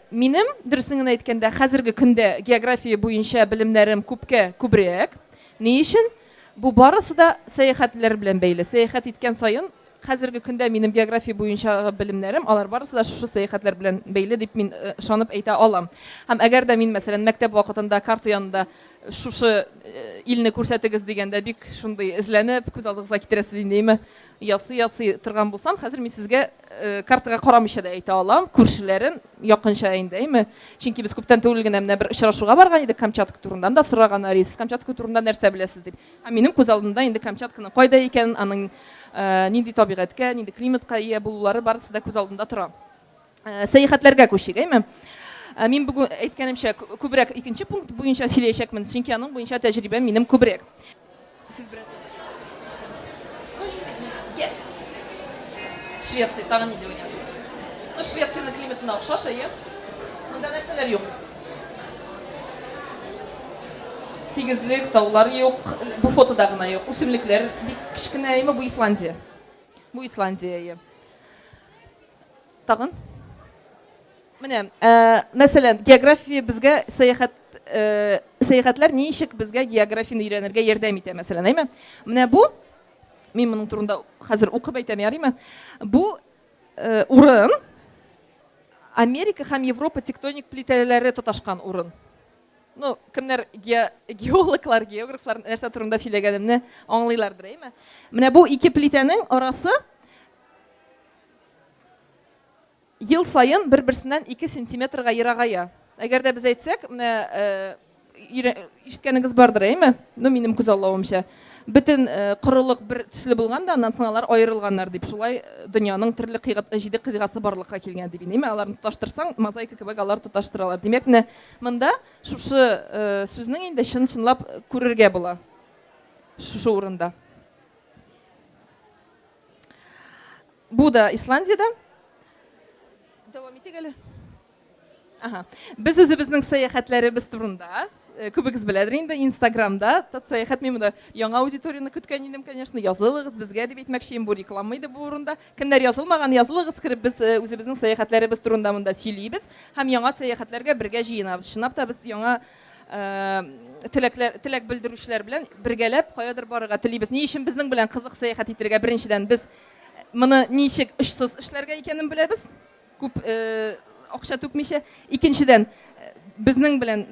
Минем, дөресен генә әйткәндә, хәзерге көндә география буенча белемнәрем күпкә күбрәк. Ни өчен? Бу барысы да сәяхәтләр белән бәйле. Сәяхәт иткән саен, хәзерге көндә минем география буенча белемнәрем, алар барысы да шушы сәяхәтләр белән бәйле дип мин ышанып әйтә алам. Һәм әгәр дә мин, мәсәлән, мәктәп вакытында карта янында шушы илне күрсәтегез дигәндә бик шундый эзләнеп, күз алдыгызга китерәсез инде, әйме, ясый-ясый торган булсам, хәзер мин сезгә картага карамыйча да әйтә алам, күршеләрен якынча инде, әйме. Чөнки без күптән түгел генә менә бер очрашуга барган идек Камчатка турында, анда сораганнар иде, сез Камчатка турында нәрсә беләсез дип. Һәм минем күз алдымда инде Камчатканың кайда икәнен, аның нинди табигатькә, нинди климатка ия булулары барысы да күз алдында тора. Сәяхәтләргә күчик, әйме? Мин бүген әйткәнемчә, күбрәк икенче пункт буенча сөйләячәкмен, чөнки аның буенча тәҗрибәм минем күбрәк. Сез бераз Yes. Швеция, тагын нинди вариант? Ну, Швециянең климатына охшаш, әйе. Монда нәрсәләр юк? Тигезлек, таулар юк. Бу фотода гына юк. Үсемлекләр бик кечкенә, әйеме? Бу Исландия. Бу Исландия, әйе. Тагын? Менә, мәсәлән, география безгә сәяхәт сәяхәтләр ничек безгә географияне өйрәнергә ярдәм итә, мәсәлән, әйме? Менә бу, мин моның турында хәзер укып әйтәм, ярыймы? Бу урын Америка һәм Европа тектоник плитәләре тоташкан урын. Ну, кемнәр геологлар, географлар нәрсә турында сөйләгәнемне аңлыйлардыр, әйме? Менә бу ике плитәнең арасы ел саен бер-берсеннән 2 сантиметрга ерагая. Әгәр дә без әйтсәк, менә ишеткәнегез бардыр, әйме? Ну, минем күзаллавымча. Бөтен корылык бер төсле булган да, аннан соң алар аерылганнар дип. Шулай дөньяның төрле җиде кыйгасы барлыкка килгән дип. Әйме? Аларны тоташтырсаң, мозаика кебек алар тоташтыралар. Димәк, менә монда шушы сүзнең инде чын-чынлап күрергә була. Шушы урында. Бу да Исландиядә. Дәвам итик әле. Ага. Без үзебезнең сәяхәтләребез турында э, күбегез беләдер инде Инстаграмда Татсәяхәт мин монда яңа аудиторияне көткән идем, конечно, язылыгыз безгә дип әйтмәкче идем, бу реклама иде бу урында. Кемнәр язылмаган, язылыгыз кереп, без э, үзебезнең сәяхәтләребез турында монда сөйлибез һәм яңа сәяхәтләргә бергә җыенабыз. Чынлап та без яңа теләкләр, теләк белдерүчеләр белән бергәләп каядыр барырга телибез. Ни өчен безнең белән кызык сәяхәт итәргә? Беренчедән, без моны ничек очсыз эшләргә икәнен беләбез. Күп акча түкмичә. Икенчедән, безнең белән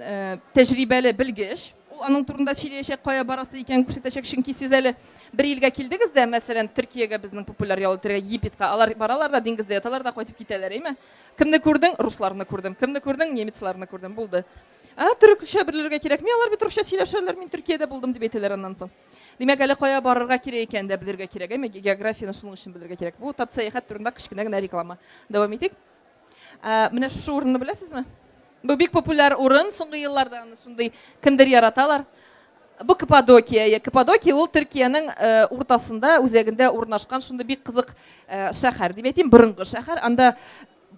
тәҗрибәле белгеч, ул аның турында сөйләячәк, кая барасы икәнен күрсәтәчәк. Чөнки сез әле бер илгә килдегез дә, мәсәлән, Төркиягә безнең популяр ял итәргә, Египетка, алар баралар да, диңгездә яталар да, кайтып китәләр, әйме? Кемне күрдең? Русларны күрдем. Кемне күрдең? Немецларны күрдем. Булды. Ә, төрекчә белергә кирәкми, алар бит русча сөйләшәләр, мин Төркиядә булдым дип әйтәләр аннан соң. Димәк, әле кая барырга кирәк икәнен дә белергә кирәк, әйме, географияне шуның өчен белергә кирәк. Бу Татсәяхәт турында кечкенә генә реклама. Дәвам итик. Ә, менә шушы урынны беләсезме? Бу бик популяр урын, соңгы елларда аны шундый кемдер яраталар. Бу Каппадокия. Каппадокия ул Төркиянең э, уртасында, үзәгендә урнашкан шундый бик кызык э, шәһәр дип әйтим, борынгы шәһәр. Анда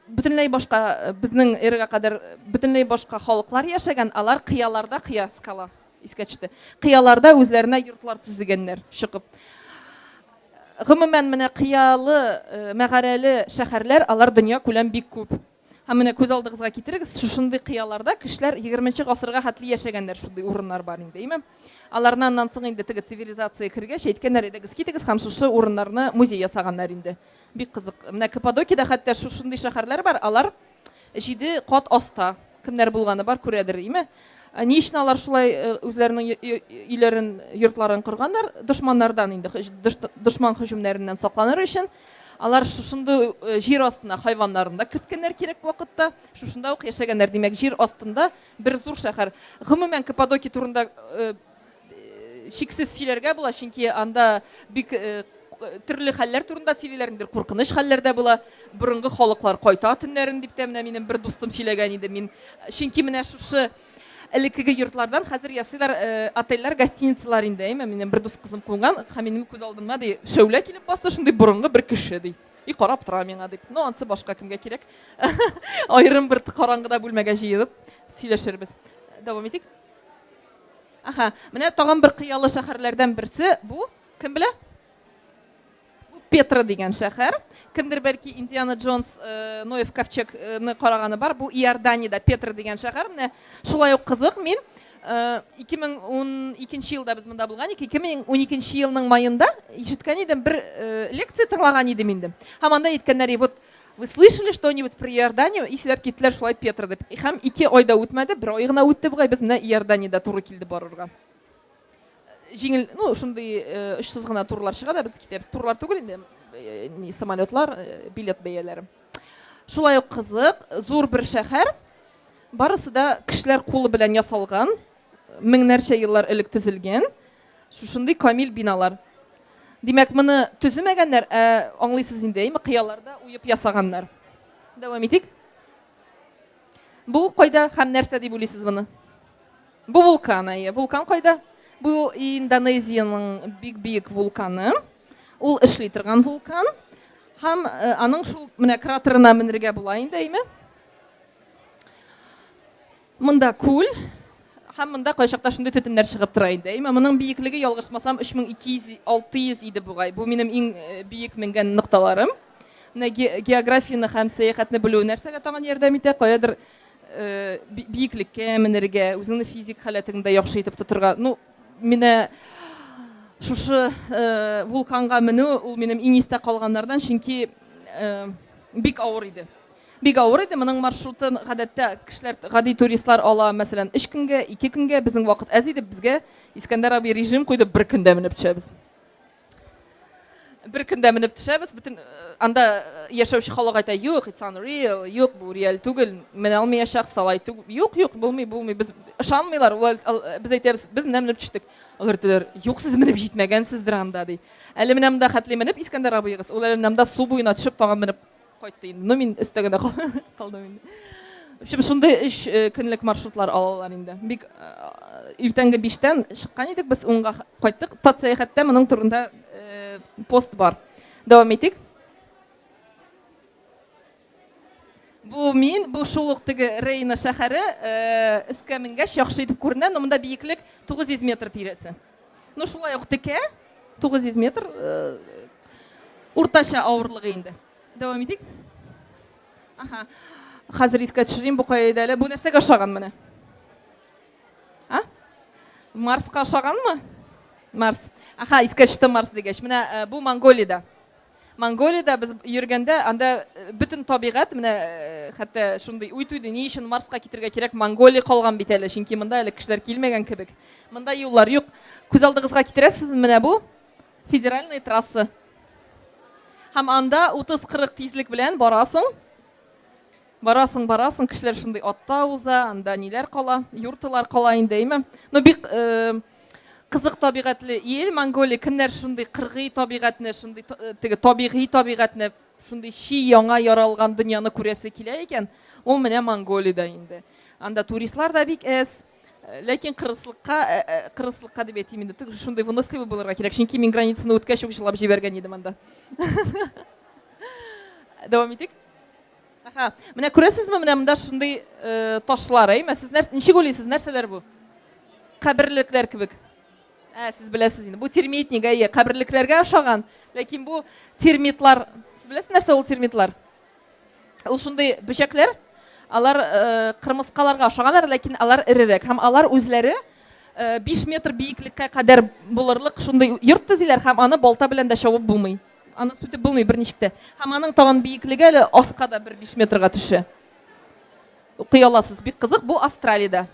бөтенләй башка э, безнең эрага кадәр бөтенләй башка халыклар яшәгән, алар кыяларда, кыя скала искә төште. Кыяларда үзләренә йортлар төзегәннәр, чыгып. Гомумән, менә кыялы, мәгарәле шәһәрләр, алар дөнья күләм бик күп. Һәм менә күз алдыгызга китерегез, шушындый кыяларда кешеләр егерменче гасырга хәтле яшәгәннәр, шундый урыннар бар инде, әйме? Аларны аннан соң инде теге цивилизация кергәч, әйткәннәр, әйдәгез китегез һәм шушы урыннарны музей ясаганнар инде. Бик кызык. Менә Каппадокиядә хәтта шушындый шәһәрләр бар, алар җиде кат аста. Кемнәр булганы бар, күрәдер, име? Ни өчен алар шулай үзләренең өйләрен, йортларын корганнар? Дошманнардан инде, дошман һөҗүмнәреннән сакланыр өчен. Алар шушындый җир астына хайваннарын да керткәннәр кирәк вакытта. Шушында ук яшәгәннәр. Димәк, җир астында бер зур шәһәр. Гомумән, Каппадокия турында чиксез сөйләргә була, чөнки анда бик төрле хәлләр турында сөйлиләр, ниндидер куркыныч хәлләр дә була. Борынгы халыклар кайта төннәрен дип тә менә минем бер дустым сөйләгән иде. Мин чөнки менә шушы элеккеге йортлардан хәзер ясыйлар отельләр, гостиницалар инде, әйме? Минем бер дус кызым кунган һәм минем күз алдыма ди шәүлә килеп басты, шундый борынгы бер кеше ди. И карап тора миңа дип. Ну, ансы башка кемгә кирәк. Аерым бер караңгыда бүлмәгә җыелып сөйләшербез. Дәвам итик. Аха, менә тагын бер кыялы шәһәрләрдән берсе бу. Кем белә? Бу Петра дигән шәһәр. Кемдер бәлки Индиана Джонс э, Ноев ковчегны караганы бар. Бу Иорданиядә Петра дигән шәһәр. Менә шулай ук кызык. Мин 2012 елда без монда булган идек. 2012 елның маенда ишеткән идем, бер лекция тыңлаган идем инде. Һәм анда әйткәннәр, вот вы слышали что-нибудь про Иорданию? И сөйләп киттеләр шулай Петра дип. Һәм ике ай да үтмәде, бер ай гына үтте бугай, без менә Иорданиядә туры килде барырга. Җиңел, ну, шундый очсыз гына турлар чыга да, без китәбез. Турлар түгел инде, ни, самолетлар, билет бәяләре. Шулай ук кызык, зур бер шәһәр. Барысы да кешеләр кулы белән ясалган, меңнәрчә еллар элек төзелгән. Шушындый камил биналар. Димәк, моны төземәгәннәр, ә аңлыйсыз инде, әйме, кыяларда уеп ясаганнар. Дәвам итик. Бу кайда һәм нәрсә дип уйлыйсыз моны? Бу вулкан, әйе. Вулкан кайда? Бу Индонезиянең бик биек вулканы. Ул эшли торган вулкан. Һәм э, аның шул менә кратерына менергә була инде, әйме? Монда күл һәм монда кайчакта шундый төтеннәр чыгып тора инде. Әйме, моның биеклеге ялгышмасам 3200 600 иде бугай. Бу минем иң э, биек менгән нокталарым. Менә географияне һәм сәяхәтне белү нәрсәгә тагын ярдәм итә? Каядыр э, биеклеккә менергә, үзеңне физик халәтеңне дә яхшы итеп тотырга. Ну, менә шушы э, вулканга менү ул минем иң истә калганнардан, чөнки э, бик авыр иде. Бик авыр иде. Моның маршрутын гадәттә кешеләр, гади туристлар ала, мәсәлән, 3 көнгә, 2 көнгә. Безнең вакыт әз иде, безгә Искәндәр абый режим куйды, бер көндә менеп төшәбез. Бер көндә менеп төшәбез, бөтен э, анда э, яшәүче халык әйтә, юк, it's unreal, юк, бу реаль түгел, менә алмаячак, салай түгел. Юк, юк, булмый, булмый. Без ышанмыйлар, улар, без әйтәбез, без менә менеп төштек. Алар әйтәләр, юк, сез менеп җитмәгәнсездер анда, ди. Әле менә монда хәтле менеп Искәндәр абыегыз, ул әле менә монда су буена төшеп тагын менеп кайтты инде. Ну, мин өстә генә калдым инде. В общем, шундый өч э, көнлек маршрутлар алалар инде. Бик э, иртәнге биштән чыккан идек, без унга кайттык. Тат сәяхәттә моның турында э, пост бар. Дәвам итик. Бу мин, бу шул ук теге Рейна шәһәре, өскә менгәч яхшы итеп күренә, но монда биеклек 900 метр тирәсе. Ну, шулай ук текә, 900 метр, уртача авырлыгы инде. Дәвам итик. Аха. Хәзер искә төшерим, бу кая иде әле? Бу нәрсәгә ошаган менә? А? Марска ошаганмы? Марс. Аха, искә төште Марс дигәч. Менә э, бу Монголиядә. Монголиядә без йөргәндә, анда э, бөтен табигать, менә э, хәтта шундый уй туйды, ни өчен Марска китергә кирәк, Монголия калган бит әле, чөнки монда әле кешеләр килмәгән кебек. Монда юллар юк. Күз алдыгызга китерәсезме менә бу? Федеральная трасса. Һәм анда 30-40 тизлек белән барасың. Барасың, барасың, кешеләр шундый атта уза, анда ниләр кала, юрталар кала инде, әйме? Но бик э, кызык табигатьле ил Монголия. Кемнәр шундый кыргый табигатьне, шундый э, теге табигый табигатьне, шундый чи яңа яралган дөньяны күрәсе килә икән, ул менә Монголиядә инде. Анда туристлар да бик әз. Ләкин кырыслыкка, э, э, кырыслыкка дип әйтим инде, шундый выносливый булырга кирәк. Чөнки мин границаны үткәч үк җылап җибәргән идем анда. Дәвам итик. Аха. Менә күрәсезме, менә монда шундый э, ташлар, әйме? Сез нәр, ничек уйлыйсыз, нәрсәләр бу? Каберлекләр кебек. Ә, сез беләсез инде. Бу термитник, әйе, каберлекләргә ошаган. Ләкин бу термитлар, сез беләсез нәрсә ул термитлар? Ул шундый бөҗәкләр, алар э, кырмыскаларга ошаганнар, ләкин алар эрерәк. Һәм алар үзләре 5 э, метр биеклеккә кадәр булырлык шундый йорт төзиләр һәм аны балта белән дә чабып булмый. Аны сүтеп булмый берничек тә. Һәм аның тагын биеклеге әле аска да бер 5 метрга төшә. Укый аласыз, бик кызык. Бу Австралиядә.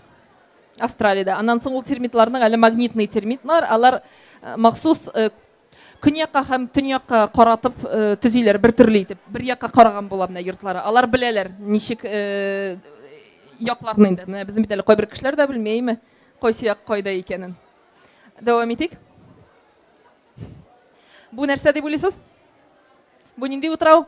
Австралиядә. Аннан соң ул термитларның әле магнитный термитлар, алар э, махсус Көньякка һәм төньякка каратып төзиләр бер төрле итеп. Бер якка караган була менә йортлары. Алар беләләр, ничек якларны инде. Менә безнең бит әле кайбер кешеләр дә белмәйме, кайсы як кайда икәнен. Дәвам итик. Бу нәрсә дип уйлыйсыз? Бу нинди утрау?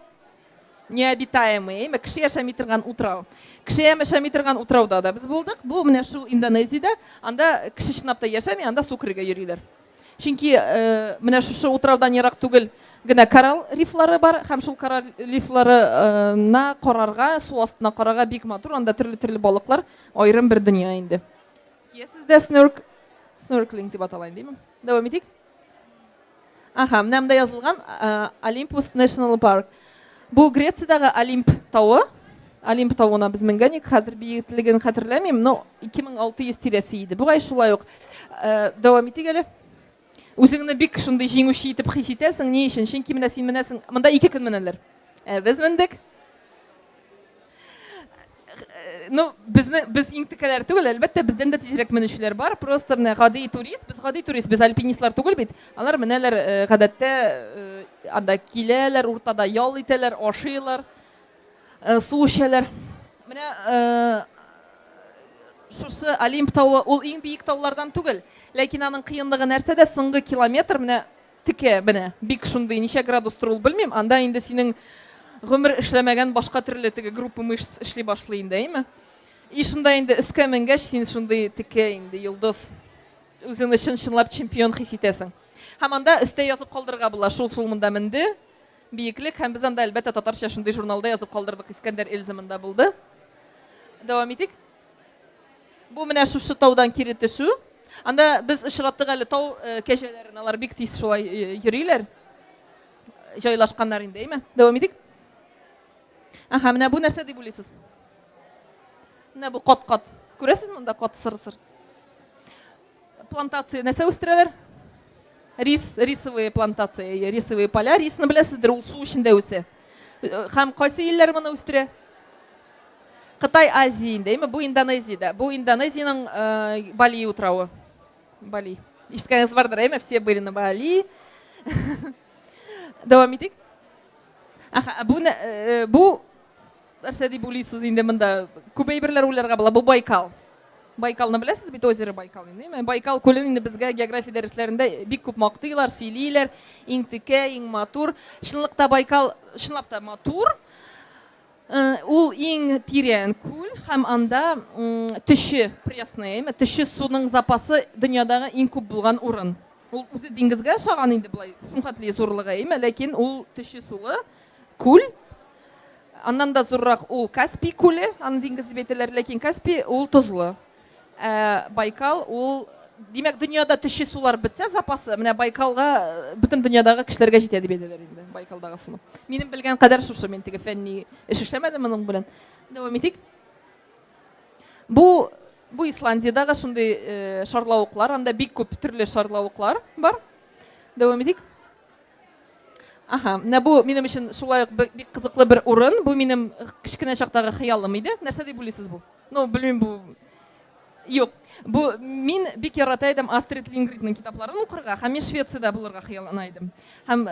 Необитаемый, әйме, кеше яшәми торган утрау. Кеше яшәми торган утрауда да без булдык. Бу менә шул Индонезиядә. Анда кеше чынлап та яшәми, анда су керергә йөриләр. Чөнки э, менә шушы утраудан ерак түгел генә коралл рифлары бар һәм шул коралл рифларына карарга, су астына карарга бик матур. Анда төрле-төрле балыклар, аерым бер дөнья инде. Киясез дә снорк, снорклинг дип атала инде, димме? Дәвам итик. Аха, менә монда язылган Olympus National Park. Бу Грециядәге Олимп тавы. Олимп тавына без менгән идек, хәзер биеклеген хәтерләмим, но 2600 тирәсе иде. Бугай шулай ук. Дәвам итик әле. Үзеңне бик шундый җиңүче итеп хис итәсең. Ни өчен? Чөнки менә син менәсең, монда ике көн менәләр. Ә без мендек. Ну, безне без иң текәләр түгел, әлбәттә, бездән дә тизрәк менүчеләр бар. Просто менә гади турист, без гади турист, без альпинистлар түгел бит. Алар менәләр, э, гадәттә, э, анда киләләр, уртада ял итәләр, ашыйлар, э, су эчәләр. Менә шушы Олимп тавы ул иң биек таулардан түгел, ләкин аның кыенлыгы нәрсәдә? Соңгы километр менә Текә, менә, бик шундый, ничә градустыр ул, белмим, анда инде синең гомер эшләмәгән башка төрле теге группа мышц эшли башлый инде, әйме? И шунда инде өскә менгәч, син шундый текә инде, йолдыз. Үзеңне чын-чынлап чемпион хис итәсең. Һәм анда өстә язып калдырырга була, шул-шул монда менде, биеклек, һәм без анда, әлбәттә, татарча шундый журналда язып калдырдык, Искәндәр Эльза монда булды. Дәвам итик. Бу менә шушы таудан кире төшү. Анда без очраттык әле тау э, кәҗәләрен, алар бик тиз шулай э, йөриләр. Җайлашканнар инде, әйме? Дәвам итик. Аха, менә бу нәрсә дип уйлыйсыз? Менә бу кат-кат. Күрәсез монда кат сыр-сыр? Плантация нәрсә үстерәләр? Рис, рисовые плантации, рисовые поля. Рисны беләсездер, ул су эчендә үсә. Э, һәм кайсы илләр моны үстерә? Кытай Азия инде, әйме? Бу Индонезиядә. Бу Индонезиянең э, Бали утравы. Бали. Ишеткәнегез бардыр, әйме? Все были на Бали. Дәвам итик. Аха, бу э, бу нәрсә дип уйлыйсыз инде монда? Күп әйберләр уйларга була. Бу Байкал. Байкалны беләсез бит, озеро Байкал инде. Әйме? Байкал күлен инде безгә география дәресләрендә бик күп мактыйлар, сөйлиләр. Иң текә, иң матур. Чынлыкта Байкал чынлап та матур. Ул иң тирән күл һәм анда төче, пресный, әйме, төче суның запасы дөньядагы иң күп булган урын. Ул үзе диңгезгә ошаган инде болай, шунхәтле зурлыгы, әйме, ләкин ул төче сулы күл. Аннан да зуррак ул Каспий күле, аны диңгез дип әйтәләр, ләкин Каспий ул тозлы. Ә Байкал ул, димәк, дөньяда төче сулар бетсә запасы, менә Байкалга э, бөтен дөньядагы кешеләргә җитә дип әйтәләр инде Байкалдагы суны. Минем белгән кадәр шушы, мин теге фәнни эш эшләмәдем моның белән. Дәвам итик. Бу бу Исландиядагы шундый э, шарлавыклар, анда бик күп төрле шарлавыклар бар. Дәвам итик. Аха, менә бу минем өчен шулай ук бик кызыклы бер урын. Бу минем кечкенә чактагы хыялым иде. Нәрсә дип уйлыйсыз бу? Ну, белмим бу. Юк. Бу мин бик ярата идем Астрид Лингридның китапларын укырга һәм мин Швециядә булырга хыяллана идем. Һәм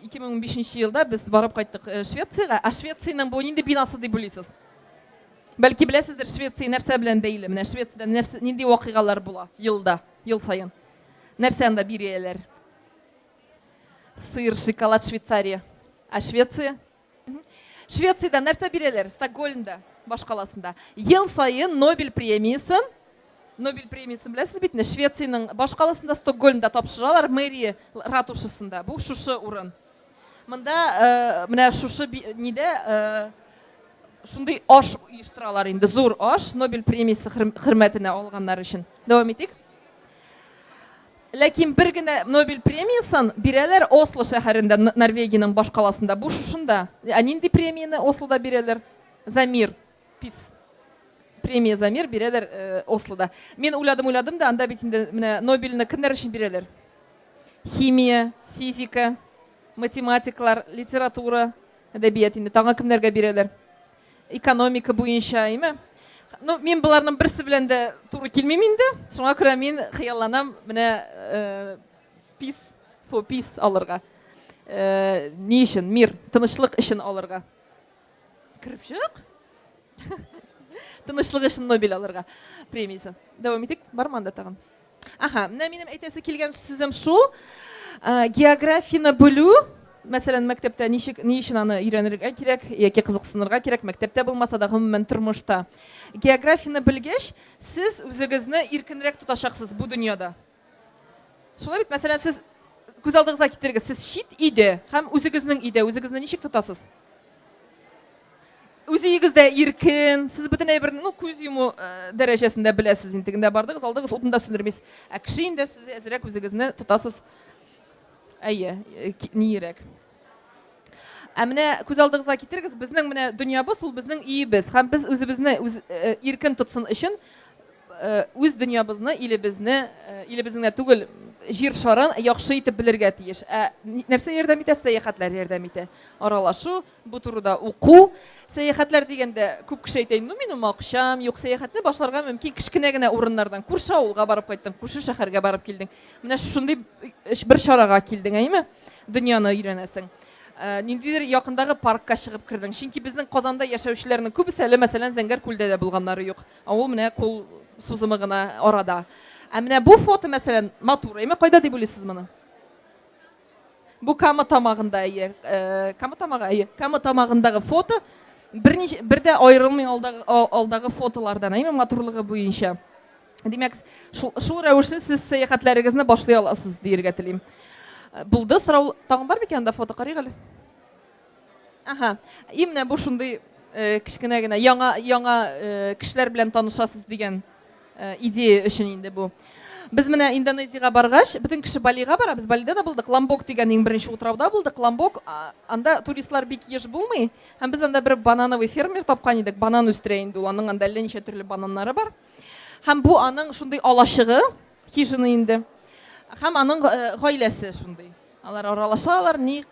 2015 э, елда без барып кайттык э, Швециягә. Ә Швециянең бу нинди бинасы дип уйлыйсыз? Бәлки беләсездер, Швеция нәрсә белән бәйле? Менә Швециядә нәрсә, нинди вакыйгалар була елда, ел саен? Нәрсә анда бирәләр? Сыр, шоколад, Швейцария. Ә Швеция? Швециядә нәрсә бирәләр? Стокгольмда, башкаласында. Ел саен Нобель премиясен, Нобель премиясен беләсез бит, Швециянең башкаласында Стокгольмда тапшыралар, мэрия ратушасында. Бу шушы урын. Монда э, менә шушы нидә э, шундый аш оештыралар инде, зур аш Нобель премиясе хөрмәтенә алганнар өчен. Дәвам итик. Ләкин бер генә Нобель премиясен бирәләр Осло шәһәрендә, Норвегиянең башкаласында. Бу шушында. Ә нинди премияне Ослода бирәләр? За мир. Пис. Премия за мир бирәләр э, Ослода. Мин уйладым, уйладым да, анда бит инде менә Нобельне кемнәр өчен бирәләр? Химия, физика, математиклар, литература, әдәбият инде. Тагын кемнәргә бирәләр? Экономика буенча, әйме? Ну, мин боларның берсе белән дә туры килмим инде. Шуңа күрә мин хыялланам менә э, peace for peace алырга. Э, ни өчен? Мир, тынычлык өчен алырга. Кереп чык. Тынычлык өчен Нобель алырга премиясен. Дәвам итик. Бармы анда тагын? Аха, менә минем әйтәсе килгән сүзем шул. Э, географияне белү, мәсәлән, мәктәптә ничек, ни өчен аны өйрәнергә кирәк яки кызыксынырга кирәк, мәктәптә булмаса да, гомумән тормышта. Географияне белгәч, сез үзегезне иркенрәк тотачаксыз бу дөньяда. Шулай бит, мәсәлән, сез күз алдыгызга китерегез, сез чит өйдә һәм үзегезнең өйдә үзегезне ничек тотасыз? Үз өегездә иркен, сез бөтен әйберне, ну, күз йому э, дәрәҗәсендә беләсез инде. Тегендә бардыгыз, алдыгыз, утын да сүндермисез. Ә кеше инде сез әзрәк үзегезне тотасыз. Әйе, ниерәк. Ә менә күз алдыгызга китерегез, безнең менә дөньябыз ул безнең өебез һәм без үзебезне үз иркен тотсын өчен үз дөньябызны, илебезне, илебезне генә түгел, җир шарын яхшы итеп белергә тиеш. Ә нәрсә ярдәм итә? Сәяхәтләр ярдәм итә. Аралашу, бу турыда уку. Сәяхәтләр дигәндә күп кеше әйтә, ну минем акчам юк. Сәяхәтне башларга мөмкин кечкенә генә урыннардан. Күрше авылга барып кайттың, күрше шәһәргә барып килдең. Менә шушындый бер чарага килдең, әйеме? Дөньяны өйрәнәсең. Ниндидер якындагы паркка чыгып кердең. Чөнки безнең Казанда яшәүчеләрнең күбесе әле, мәсәлән, Зәңгәр күлдә дә булганнары юк. Ә ул менә кул сузымы гына арада. Ә менә бу фото, мәсәлән, матур, әйме? Кайда дип уйлыйсыз моны? Бу Кама тамагында, әйе. Кама тамагы, әйе. Кама тамагындагы фото берничә бер дә аерылмый алдагы, алдагы фотолардан, әйме, матурлыгы буенча. Димәк, шул, шул рәвешле сез сәяхәтләрегезне башлый аласыз диергә телим. Булды, сорау тагын бар микән анда фото карыйк әле. Аһа. И менә бу шундый э, кечкенә генә яңа яңа э, кешеләр белән танышасыз дигән э, идея өчен инде бу. Без менә Индонезиягә баргач, бөтен кеше Балига бара, без Балида да булдык, Ламбок дигән иң беренче утрауда булдык. Ламбок, анда туристлар бик еш булмый, һәм без анда бер банановый фермер тапкан идек, банан үстерә инде ул, аның анда әллә ничә төрле бананнары бар. Һәм бу аның шундый алачыгы, хижина инде. Һәм аның гаиләсе шундый. Алар аралашалар, ни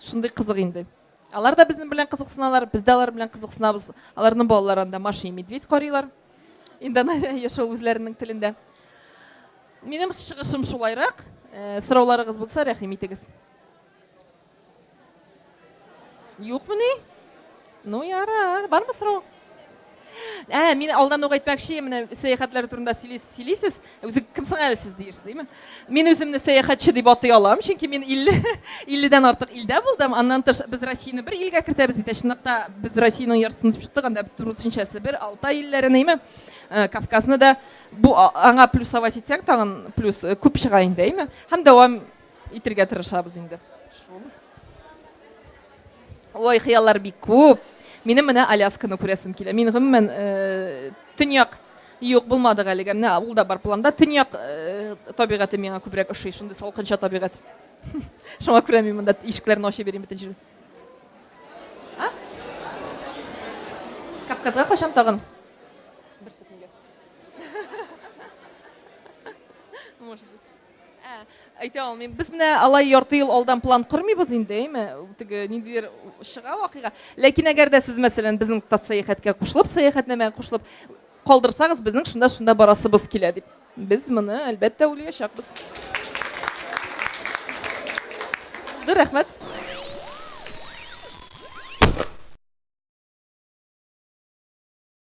шундый кызык инде. Алар да безнең белән кызыксыналар, без дә алар белән кызыксынабыз. Аларның балалары анда Маша и Медведь карыйлар. Индонезия яшәү үзләренең телендә. Минем чыгышым шулайрак. Э, сорауларыгыз булса, рәхим итегез. Юкмыни? Ну, ярар. Бармы сорау? Ә, мин алдан ук әйтмәкче, менә сәяхәтләр турында сөйлисез. Үзе кем соң әле сез диерсез, димме? Мин үземне сәяхәтче дип атый алам, чөнки мин 50 50-дән артык илдә булдым. Аннан тыш без Россияне бер илгә кертәбез бит. Чынлыкта без Россиянең яртысын үтеп чыктык, анда русчасы бер, Алтай илләрен, әйме? Э, Кавказны да бу аңа плюсовать итсәң, тагын плюс э, күп чыга инде, әйме? Һәм дәвам итергә тырышабыз инде. Шул. Ой, хыяллар бик күп. Минем менә Алясканы күрәсем килә. Мин гомумән э, төньяк юк булмадык әлегә. Менә ул да бар планда. Төньяк э, табигате миңа күбрәк ошый, шундый салкынча табигать. Шуңа күрә мин монда ишекләрне ачып йөрим бөтен җирдә. А? Кавказга кайчан тагын? Бер секундга. Может быть. Ә, әйтә алмыйм. Без менә алай ярты ел алдан план кормыйбыз инде, әйме? Теге ниндидер чыга вакыйга. Ләкин әгәр дә сез, мәсәлән, безнең сәяхәткә кушылып, сәяхәтнамәгә кушылып калдырсагыз, безнең шунда шунда барасыбыз килә дип. Без моны, әлбәттә, уйлаячакбыз. Рәхмәт.